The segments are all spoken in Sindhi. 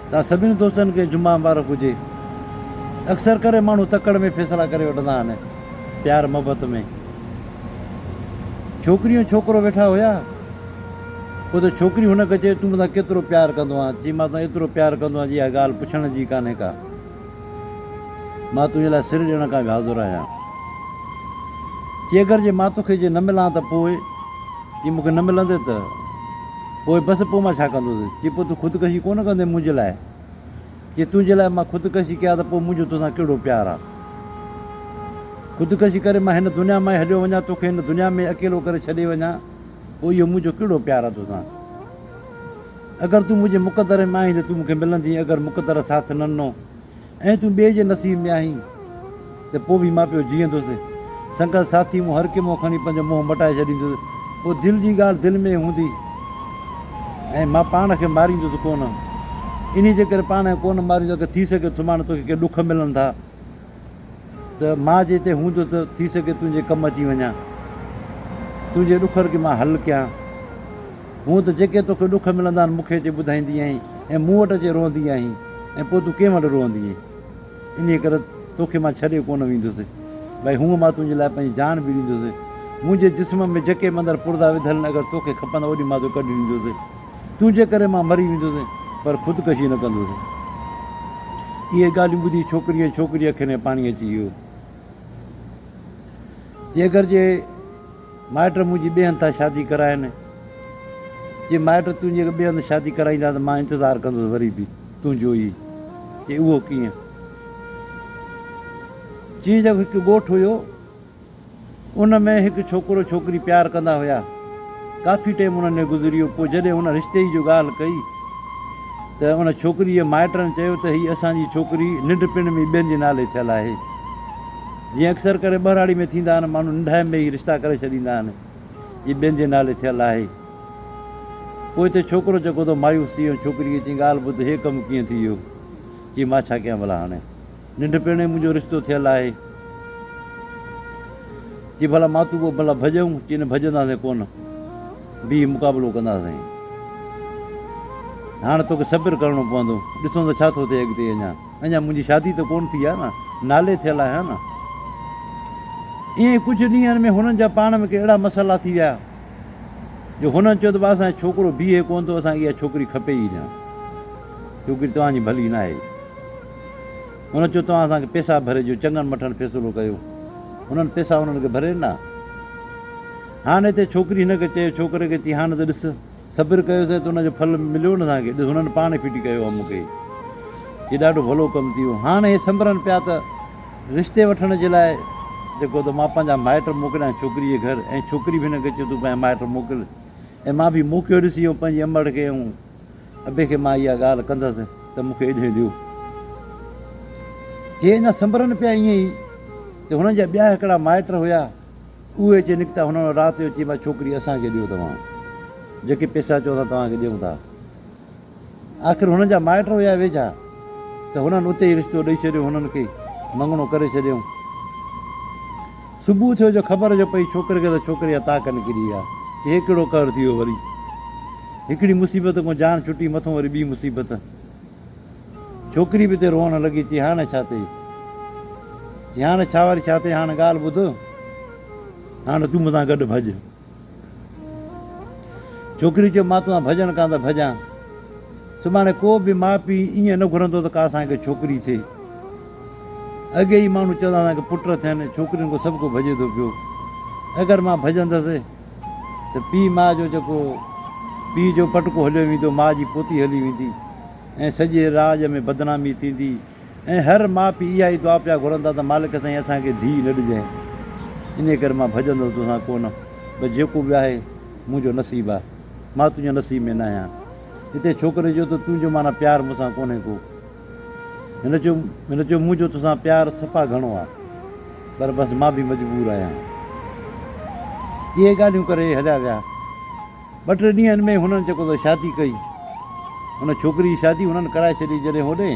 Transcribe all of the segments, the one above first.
توهان سڀني دوستن کي جمعه مبارڪ هجي. اڪثر ڪري ماڻهو تڪڙ ۾ فيصلا ڪري وٺندا آهن پيار محبت ۾. ڇوڪري ۽ ڇوڪرو ويٺا هيا پوء ته ڇوڪري هن کي چيو تون مون سان ڪيترو پيار ڪندو آهين؟ چي مان توسان ايترو پيار ڪندو آهيان جي اها ڳالهه پڇڻ جي ڪانهي ڪا. مان تنهنجي لاء سر ڏيڻ کان به حاضر آهيان. چي اگر جي مان توکي جي نه ملان ته پوء؟ چي مون کي نه ملندي ته پوء بس پوء مان ڇا ڪندس؟ چي پوء تون خودڪشي ڪونه ڪندين منهنجي لاء؟ چي تنهنجي لاء مان خودڪشي ڪيان ته پوء منهنجو توسان ڪهڙو پيار آ؟ خودڪشي ڪري مان هن دنيا مان ئي هليو وڃان، توکي هن دنيا ۾ اڪيلو ڪري ڇڏي وڃان، پوء اهو منهنجو ڪهڙو پيار آ توسان؟ اگر تون منهنجي مقدر ۾ آهين ته تون مون کي ملندين، اگر مقدر ساٿ نه ڏنو ۽ تون ٻئي جي نصيب ۾ آهين ته پوء به مان پيو جيئندس. سنگت ساٿي مون هر ڪنهن منهن کڻي پنهنجو منهن مٽائي ڇڏيندس. پوء دل جي ڳالهه دل ۾ ئي هوندي ۽ مان پاڻ کي ماريندس ڪونه. انهيء جي ڪري پاڻ کي ڪونه ماريندس، اگر ٿي سگهي ته سڀاڻي توکي ڪي ڏک ملن ٿا ته مان جي هتي هوندس ته ٿي سگهي تنهنجي ڪم اچي وڃان. تنهنجي ڏکن کي مان حل ڪيان. هونء ته جيڪي توکي ڏک ملندا آهن، مون کي اچي ٻڌائيندي آهين ۽ مون وٽ اچي روئندي آهين ۽ پوء تون ڪنهن وٽ روئندينء؟ انهيء ڪري توکي مان ڇڏي ڪونه ويندس. ڀائي هونء مان تنهنجي لاء پنهنجي جان به ڏيندس. منهنجي جسم ۾ جيڪي به اندر پرزا وڌل آهن، اگر توکي کپندا اوڏي مان توکي ڪڍي ڏيندس. تنهنجي ڪري مان مري ويندس، پر خودڪشي نه ڪندس. اهي ڳالهيون ٻڌي ڇوڪري ۽ ڇوڪري جي اکين ۾ پاڻي اچي ويو. چي اگر جي مائٽ منهنجي ٻئي هنڌ ٿا شادي ڪرائين. چي مائٽ تنهنجي اگر ٻئي هنڌ شادي ڪرائيندا ته مان انتظار ڪندس وري به تنهنجو ئي. چي اهو ڪيئن؟ چي جيڪو هڪ ڳوٺ هيو ان ۾ هڪ ڇوڪرو ڇوڪري پيار ڪندا هيا. ڪافي ٽيم انهن ۾ گذري ويو پوء جڏهن هن رشتي جي جو ڳالهه ڪئي ته ان ڇوڪري جي مائٽن چيو ته هي اسان جي ڇوڪري ننڍپڻ ۾ ٻين جي نالي ٿيل آهي. جيئن اڪثر ڪري ٻهراڙي ۾ ٿيندا آهن، ماڻهو ننڍائي ۾ ئي رشتا ڪري ڇڏيندا آهن، جي ٻين جي نالي ٿيل آهي. پوء اتي ڇوڪرو چڪو ته مايوس ٿي ويو ۽ ڇوڪري کي چيائين ڳالهه ٻڌ هي ڪم ڪيئن ٿي ويو؟ چي مان ڇا ڪيان ڀلا هاڻي ننڍپڻ ۾ منهنجو رشتو ٿيل آهي. چي ڀلا مان تون پوء ڀلا ڀڄون؟ چي نه ڀڄنداسين ڪونه، بيهي مقابلو ڪنداسين. هاڻ توکي صبر ڪرڻو پوندو، ڏسون ته ڇا ٿو ٿئي اڳتي اڃا. اڃا منهنجي شادي ته ڪونه ٿي آهي نه، نالي ٿيل آهيان نه. ائين ئي ڪجهه ڏينهن ۾ هنن جا پاڻ ۾ ڪي اهڙا مسئلا ٿي ويا جو هنن چيو ته اسان جو ڇوڪرو بيهي ڪونه ٿو، اسان کي اها ڇوڪري کپي ئي نه، ڇوڪري توهان جي ڀلي ناهي. هن چيو توهان اسان کي پئسا ڀري ڏيو، چڱن مٺن فيصلو ڪيو. هنن پئسا هنن کي ڀري ڏنا. هاڻ هتي ڇوڪري هن کي چيو، ڇوڪري کي چي هاڻ ته ڏس، صبر ڪيوسين ته ان جو ڦل مليو نه اسان کي، ڏس هنن پاڻ ڦٽي ڪيو آهي مون کي. چي ڏاڍو ڀلو ڪم ٿي ويو. هاڻ هي سنڀرن پيا ته رشتي وٺڻ جي لاء جيڪو ته مان پنهنجا مائٽ موڪليان ڇوڪري جي گهر ۽ ڇوڪري به هن کي چيو تون پنهنجا مائٽ موڪل ۽ مان به موقعو ڏسي ۽ پنهنجي امڙ کي ۽ ابي کي مان اها ڳالهه ڪندس ته مون کي ايڏهين ڏيو. هي اڃا سنڀرن پيا ائين ئي ته هنن جا ٻيا هڪڙا مائٽ هيا. اهي اچي نڪتا، هنن رات جو چي مان ڇوڪري اسان کي ڏيو توهان جيڪي پئسا چئو ٿا توهان کي ڏيون ٿا. آخر هنن جا مائٽ هيا ويجها ته هنن اتي ئي رشتو ڏئي ڇڏيو هنن کي مڱڻو ڪري ڇڏيائون. صبح ٿيو جو خبر جو پئي ڇوڪري کي ته ڇوڪري جا طاق نڪري ويا. چي هي ڪهڙو قهر ٿي ويو وري. هڪڙي مصيبت کان جان ڇٽي مٿون وري ٻي مصيبت. ڇوڪري به اتي روئڻ لڳي، چي هاڻي ڇا ٿئي؟ چي هاڻي ڇا واري ڇا ٿئي، هاڻي ڳالهه ٻڌ، هاڻي تون مون سان گڏ ڀڄ. ڇوڪري چيو مان توسان ڀڄڻ ڪانه ته ڀڄان. سڀاڻي ڪو به ماء پيء ائين نه گهرندو ته ڪا اسان کي ڇوڪري ٿئي. اڳي ئي ماڻهو چوندا اسان کي پٽ ٿين، ڇوڪرين کان سڀ ڪو ڀڄي ٿو پيو. اگر مان ڀڄندس ته پيء ماء جو جيڪو پيء جو پٽڪو هليو ويندو، ماء جي پوتي هلي ويندي ۽ سڄي راڄ ۾ بدنامي ٿيندي ۽ هر ماء پيء اها ئي دعا پيا گهرندا ته مالڪ سائين اسان کي ڌيء نه ڏجانء. انهيء ڪري مان ڀڄندس توسان ڪونه، بس جيڪو به آهي منهنجو نصيب آهي. مان تنهنجي نصيب ۾ ناهيان. هتي ڇوڪري چيو ته تنهنجو معنيٰ پيار مون سان ڪونهي ڪو. هن چيو هن چيو منهنجو توسان پيار صفا گهڻو آ پر بس مان به مجبور آهيان. اهي ڳالهيون ڪري هليا ويا. ٻه ٽي ڏينهن ۾ هنن جيڪو ته شادي ڪئي. ان ڇوڪري جي شادي هنن ڪرائي ڇڏي جڏهن هوڏي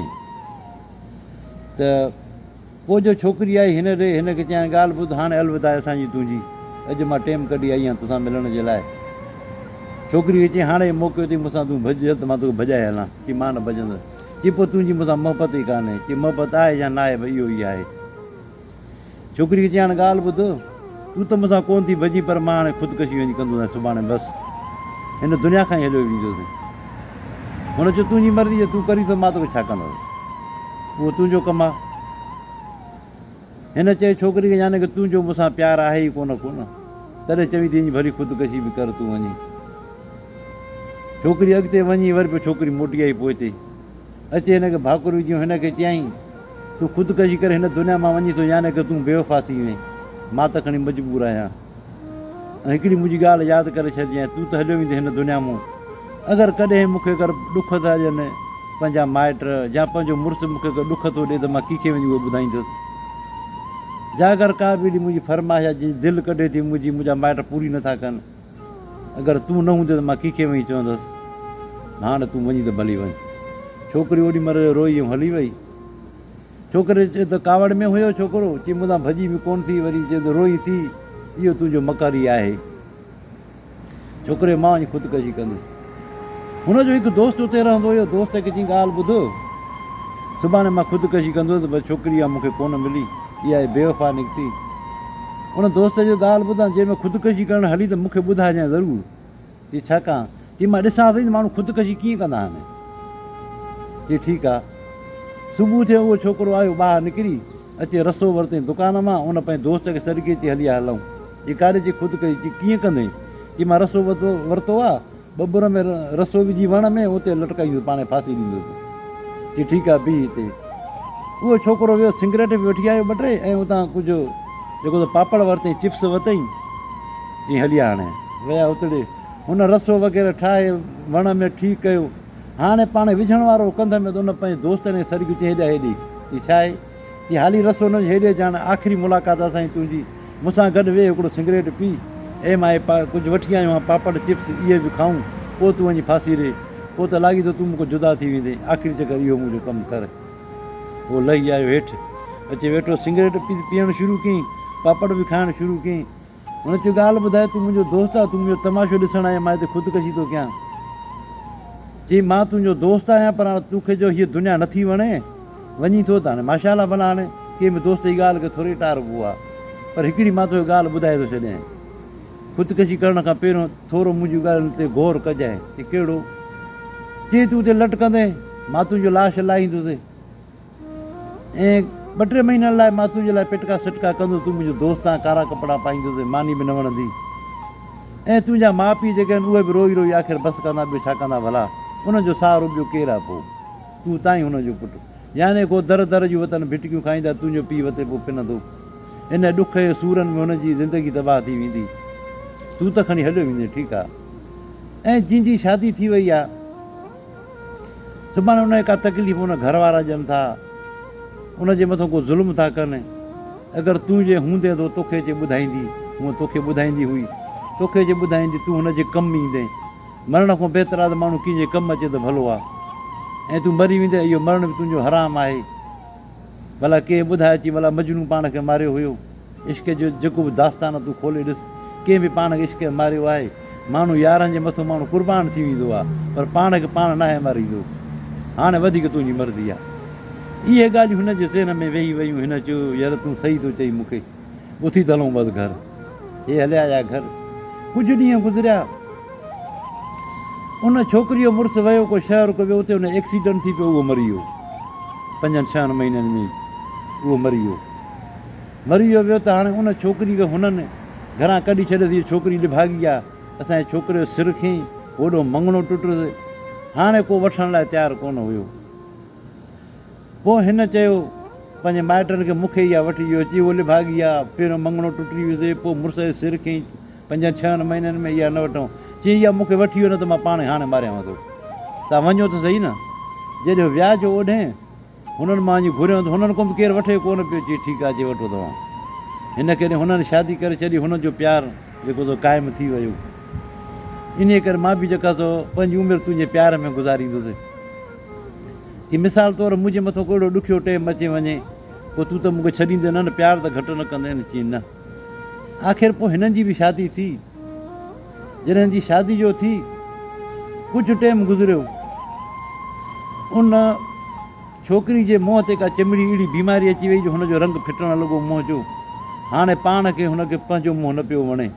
ته پوء جو ڇوڪري آئي هن ڏي هن کي چيائين ڳالهه ٻڌ هاڻي الوداع اسان جي تنهنجي اڄ مان ٽيم ڪڍي آئي آهيان توسان ملڻ جي لاء. ڇوڪري کي چيائين هاڻي موقعو اٿئي مون سان تون ڀڄ هل ته مان توکي ڀڄائي هلان. چي مان نه ڀڄندس. چي پوء تنهنجي مون سان محبت ئي ڪانهي. چي محبت آهي يا ناهي به اهو ئي آهي. ڇوڪري کي چيائين هاڻي ڳالهه ٻڌ، تون ته مون سان ڪونه ٿي ڀڄين پر مان هاڻي خودڪشي وڃي ڪندوسانء سڀاڻي بس هن دنيا کان ئي هليو ويندوسين. هن چيو تنهنجي مرضي جي تون ڪرين ٿو مان توکي ڇا ڪندس اهو تنهنجو ڪم آهي. هن چيو ڇوڪري کي يعني ڪه تنهنجو مون سان پيار آهي ئي ڪونه ڪونه تڏهن چوين ٿي وڃي ڀلي خودڪشي به ڪر تون وڃي. ڇوڪري اڳتي وڃي وري پوء ڇوڪري موٽي آئي پوئتي اچي هن کي ڀاڪر وجهيون هن کي چيائين تون خودڪشي ڪري هن دنيا مان وڃين ٿو يعني ڪه تون بيوفا ٿي وئين مان ته کڻي مجبور آهيان ۽ هڪڙي منهنجي ڳالهه ياد ڪري ڇڏجانء تون ته هليو ويندين هن دنيا مون اگر ڪڏهن مون کي اگر ڏک ٿا ڏين پنهنجا مائٽ يا پنهنجو مڙس مون کي اگر ڏک ٿو ڏي ته مان ڪنهن کي وڃي اهو ٻڌائيندس جا اگر ڪا به اهڙي منهنجي فرمائش آهي جنهن جي دل ڪڍي ٿي منهنجي منهنجا مائٽ پوري نٿا ڪن اگر تون نه هوندين ته مان ڪنهن کي وڃي چوندس؟ هاڻ تون وڃين ته ڀلي وڃ. ڇوڪري اوڏي مهل روئي ۽ هلي وئي. ڇوڪري چيو ته ڪاوڙ ۾ هيو ڇوڪرو، چي مون تان ڀڄي به ڪونه ٿي، وري چيو ته روئين ٿي، اهو تنهنجو مڪر ئي آهي. ڇوڪري مان وڃي خودڪشي ڪندس. هن جو هڪ دوست اتي رهندو هيو، دوست کي چيائين ڳالهه ٻڌ، سڀاڻي مان خودڪشي ڪندس، بس ڇوڪري اها مون کي ڪونه ملي، اها ئي بيوفا نڪتي. ان دوست جو ڳالهه ٻڌان جنهن ۾ خودڪشي ڪرڻ هلي ته مون کي ٻڌائجانء ضرور. چي ڇا ڪان؟ چي مان ڏسان ته ماڻهو خودڪشي ڪيئن ڪندا آهن. چي ٺيڪ آ. صبح ٿيو اهو ڇوڪرو آيو ٻاهر نڪري اچي رسو ورتائين دڪان مان ان پنهنجي دوست کي سڏ ڪئي چي هلي آ هلون. چي ڪاڏي؟ چي خودڪشي. چي ڪيئن ڪندين؟ چي مان رسو ورتو آ ٻٻر ۾ رسو وجهي وڻ ۾ اتي لٽڪائيندس پاڻ کي ڦاسي ڏيندس. چي ٺيڪ آ بيهه هتي. اهو ڇوڪرو ويو سنگريٽ به وٺي آيو ٻه ٽي ۽ اتان ڪجهه جيڪو سو پاپڙ ورتائين چپس ورتائين. چي هلي آ هاڻي. ويا اتڙي. هن رسو وغيره ٺاهي وڻ ۾ ٺيڪ ڪيو. هاڻي پاڻ وجهڻ وارو هو ڪنڌ ۾ ته ان پنهنجي دوستن کي سڏ ڪيو چي هيڏي آ هيڏي. چي ڇا آهي؟ چي هالي رسو نه وجهه هيڏي اچ هاڻي آخري ملاقات اسان جي تنهنجي. مون سان گڏ ويهه هڪڙو سنگريٽ پي، اي مان اهي ڪجهه وٺي آيو آهيان پاپڙ چپس اهي به کائون، پوء تون وڃي ڦاسي ري. پوء ته لاڳيتو تون مون کان جدا ٿي ويندين، آخري چڪر اهو منهنجو ڪم ڪر. هو لهي آيو هيٺ، اچي ويٺو، سنگريٽ پيئڻ شروع ڪيائين، پاپڙ به کائڻ شروع ڪيائين. هن چيو ڳالهه ٻڌاء تون منهنجو دوست آهين، تون منهنجو تماشو ڏسڻ آيو آهين، مان هتي خودڪشي ٿو ڪيان. چيائين مان تنهنجو دوست آهيان پر هاڻ توکي جو هيء دنيا نٿي وڻي، وڃين ٿو ته هاڻي ماشاء الله ڀلا هاڻي ڪنهن به دوست جي ڳالهه کي ٿوري ٽاربو آهي پر هڪڙي مان توکي ڳالهه ٻڌائي ٿو ڇڏيان. خودڪشي ڪرڻ کان پهريون ٿورو منهنجي ڳالهين تي غور ڪجانء. چي ڪهڙو؟ چيائين تون اتي لٽڪندين، مان تنهنجو لاش لاهيندس. ۽ ٻه ٽي مهينن لاء مان تنهنجي لاء پٽڪا سٽڪا ڪندس، تون منهنجو دوست آن، ڪارا ڪپڙا پائيندس ۽ ماني به نه وڻندي. ۽ تنهنجا ماء پيء جيڪي آهن اهي به روئي روئي آخر بس ڪندا، ٻيو ڇا ڪندا ڀلا؟ انهن جو سهارو ٻيو ڪير آهي پوء؟ تون تائين هنن جو پٽ. يعني ڪو در در جون وتن ڀٽڪيون کائيندا، تنهنجو پيء وتي پوء پنندو. ان ڏک ۽ سورن ۾ هن جي زندگي تباهه ٿي ويندي. تون ته کڻي هليو ويندين، ٺيڪ آهي. ۽ جنهن جي شادي ٿي وئي آهي. سڀاڻي ان کي ڪا تڪليف ان گهر وارا ڏين ٿا، ان جي مٿان ڪو ظلم ٿا ڪن، اگر تون جي هوندين ته توکي اچي ٻڌائيندي، هونء توکي ٻڌائيندي هئي، توکي اچي ٻڌائيندي، تون هن جي ڪم ايندين. مرڻ کان بهتر آهي ته ماڻهو ڪنهن جي ڪم اچي ته ڀلو آهي. ۽ تون مري ويندين، اهو مرڻ به تنهنجو حرام آهي. ڀلا ڪنهن ٻڌائي اچي ڀلا مجنون پاڻ کي ماريو هيو. عشق جو جيڪو به داستان تون کولي ڏس، ڪنهن به پاڻ کي عشق ۾ ماريو آهي؟ ماڻهو يارن جي مٿو ماڻهو قربان ٿي ويندو آ، پر پاڻ کي پاڻ ناهي ماريندو. هاڻي وڌيڪ تنهنجي مرضي آ. اهي ڳالهيون هن جي ذهن ۾ ويهي ويون. هن چيو، ير تون صحيح ٿو چئين مون کي. اٿي ته هلون بس گهر. هي هليا آيا گهر. ڪجهه ڏينهن گذريا. ان ڇوڪريء جو مڙس ويو ڪو شهر ڪو ويو اتي ان ايڪسيڊنٽ ٿي پيو اهو مري ويو. پنجن ڇهن مهينن ۾ ئي اهو مري ويو. مري ويو ويو ته هاڻي ان ڇوڪري کي هنن گهران ڪڍي ڇڏيو ته هيء ڇوڪري نڀاڳي آ، اسان جي ڇوڪري جو سر کنئي، هوڏو مڱڻو ٽٽس، هاڻي ڪو وٺڻ لاء تيار ڪونه هيو. پوء هن چيو پنهنجي مائٽن کي مون کي اها وٺي ڏيو، چي هوء نڀاڳي آ، پهريون مڱڻو ٽٽي ويس، پوء مڙس جو سر کنئي، پنجن ڇهن مهينن ۾ اها نه وٺون. چي اها مون کي وٺي ويو نه ته مان پاڻ کي هاڻي ماريانو ٿو. توهان وڃو ته سهي نه. جيڏي ويا جو اوڏهين. هنن مان وڃي گهريائون ته هنن کان به ڪير وٺي ڪونه پيو، چي ٺيڪ آ چي وٺو توهان. هن کي ڏي هنن شادي ڪري ڇڏي، هنن جو پيار جيڪو سو قائم ٿي ويو. انهيء ڪري مان به جيڪا سو پنهنجي عمر تنهنجي پيار ۾ گذاريندس. چي مثال طور منهنجي مٿان ڪو اهڙو ڏکيو ٽيم اچي وڃي، پوء تون ته مون کي ڇڏيندين نه نه، پيار ته گهٽ نه ڪندين؟ چي نه. آخر پوء هنن جي به شادي ٿي. جڏهن هن جي شادي جو ٿي ڪجهه ٽيم گذريو ان ڇوڪري جي منهن تي ڪا چمڙي اهڙي بيماري اچي وئي جو هن جو رنگ ڦٽڻ لڳو منهن جو. هاڻي پاڻ کي هن کي پنهنجو منهن نه پيو وڻي.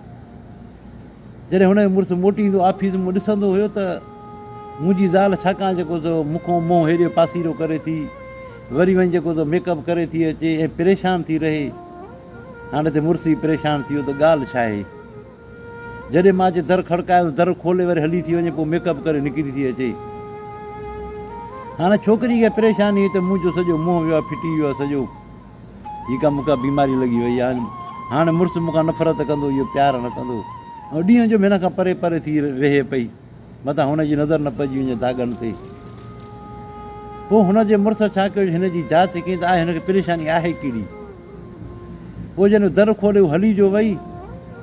جڏهن هن جو مڙس موٽي ايندو آفيس مان ڏسندو هيو ته منهنجي زال ڇاڪان جيڪو سو مون کان منهن هيڏي پاسيرو ڪري ٿي وري وڃي جيڪو سو ميڪ اپ ڪري ٿي اچي ۽ پريشان ٿي رهي. هاڻي ته مڙس ئي پريشان ٿي ويو ته ڳالهه ڇا آهي. جڏهن مان اچي در کڙڪايان ته در کولي وري هلي ٿي وڃي پوء ميڪ اپ ڪري نڪري ٿي اچي. هاڻي ڇوڪري کي پريشاني هئي ته منهنجو سڄو منهن ويو آهي ڦٽي ويو آهي سڄو. هي ڪا مون کان بيماري لڳي وئي آهي. هاڻي مڙس مون کان نفرت ڪندو اهو پيار نه ڪندو. ۽ ڏينهن جو به هن کان پري پري ٿي ويهي پئي. متان هن جي نظر نه پئجي وڃي ڌاڳن تي. پوء هن جي مڙس ڇا ڪيو جو هن جي جاچ ڪئي ته آء هن کي پريشاني آهي ڪهڙي؟ پوء جڏهن در کولي هوء هلي جو وئي،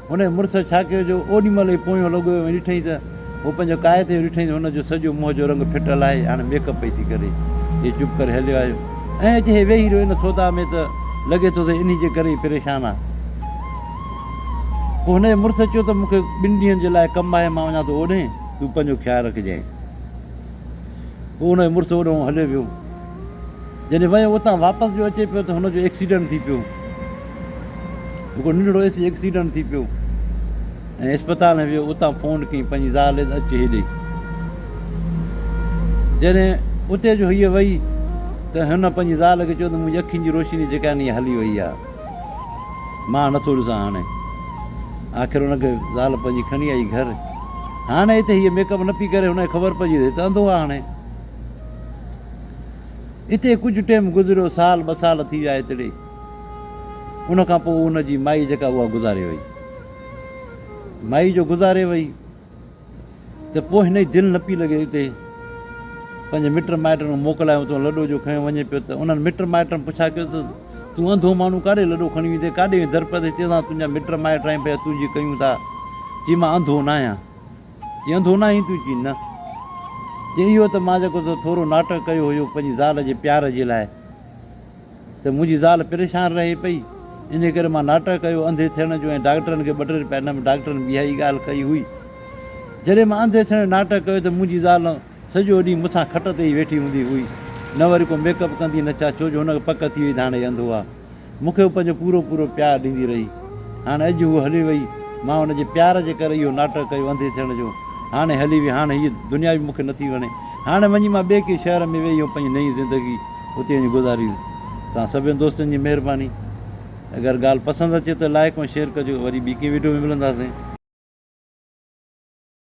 هن جي مڙس ڇا ڪيو جو اوڏي مهل ئي پويون لڳو ويو ۽ ڏٺائين ته هو پنهنجو ڪائي تي ڏٺائين ته هن جو سڄو منهن جو رنگ ڦٽل آهي، هاڻي ميڪ اپ پئي ٿي ڪري. هي چپ ڪري هليو آيو ۽ اچي هي ويهي رهيو ان سوداء ۾ ته لڳي ٿو ته انهي جي ڪري ئي پريشان آ. پوء هن جي مڙس چيو ته مون کي ٻن ڏينهن جي لاء ڪم آهي، مان وڃان ٿو اوڏهين، تون پنهنجو خيال رکجانء. پوء هن جو مڙس اوڏانهن هليو ويو. جڏهن ويو اتان واپس جو اچي پيو ته هن جو ايڪسيڊنٽ ٿي پيو. هڪڙو ننڍڙو ايڪسيڊنٽ ٿي پيو ۽ اسپتال ۾ ويو اتان فون ڪيائين پنهنجي زال ڏي ته اچ هيڏي. جڏهن اتي جو هيء وئي ته هن پنهنجي زال کي چيو ته منهنجي اکين جي روشني جيڪا آهي نه هلي وئي آهي. مان نٿو ڏسان هاڻي. آخر هن کي زال پنهنجي کڻي آئي گهر. هاڻي هتي هيء ميڪ اپ نه پئي ڪري هن کي خبر پئجي وئي ته انڌو آهي هاڻي. اتي ڪجهه ٽيم گذريو، سال ٻه سال ٿي ويا اتڙي. ان کان پوء ان جي مائي جيڪا اها گذاري وئي. مائي جو گذاري وئي ته پوء هن جي دل نه پئي لڳي اتي. پنهنجي مٽ مائٽن کي موڪلائي اتان لڏو جو کنيو وڃي پيو ته انهن مٽ مائٽن پڇا ڪيو ته تون انڌو ماڻهو ڪاڏي لڏو کڻي ويندين، ڪاڏي ويندين درپد هتي اسان تنهنجا مٽ مائٽ آهيون پيا تنهنجي ڪيون ٿا. چي مان انڌو ناهيان. چي انڌو ناهين تون؟ چي نه. چي اهو ته مان جيڪو سو ٿورو ناٽڪ ڪيو هيو پنهنجي زال جي پيار جي لاء ته منهنجي زال پريشان رهي پئي انهي ڪري مان ناٽڪ ڪيو انڌي ٿيڻ جو ۽ ڊاڪٽرن کي ٻه ٽي رپيا ڏنم ڊاڪٽرن به اها ئي ڳالهه ڪئي هئي. جڏهن مان انڌي ٿيڻ جو ناٽڪ ڪيو ته منهنجي زال سڄو ڏينهن مون سان کٽ تي ئي ويٺي هوندي هئي نه وري ڪو ميڪ اپ ڪندي نه ڇا ڇو جو هن کي پڪ ٿي وئي ته هاڻي هي انڌو آ. مون کي هوء پنهنجو پورو پورو پيار ڏيندي رهي. هاڻ اڄ هوء هلي وئي. مان هن جي پيار جي ڪري اهو ناٽڪ ڪيو انڌي ٿيڻ جو. هاڻي هلي وئي. هاڻ هيء دنيا به مون کي نٿي وڻي. هاڻ وڃي مان ٻئي ڪنهن شهر ۾ ويهي پنهنجي نئين زندگي اتي وڃي گذاريندس. توهان سڀني دوستن جي مهرباني. اگر ڳالهه پسند اچي ته لائيڪ ۽ شيئر ڪجو. وري ٻي ڪنهن وڊيو ۾ ملنداسين.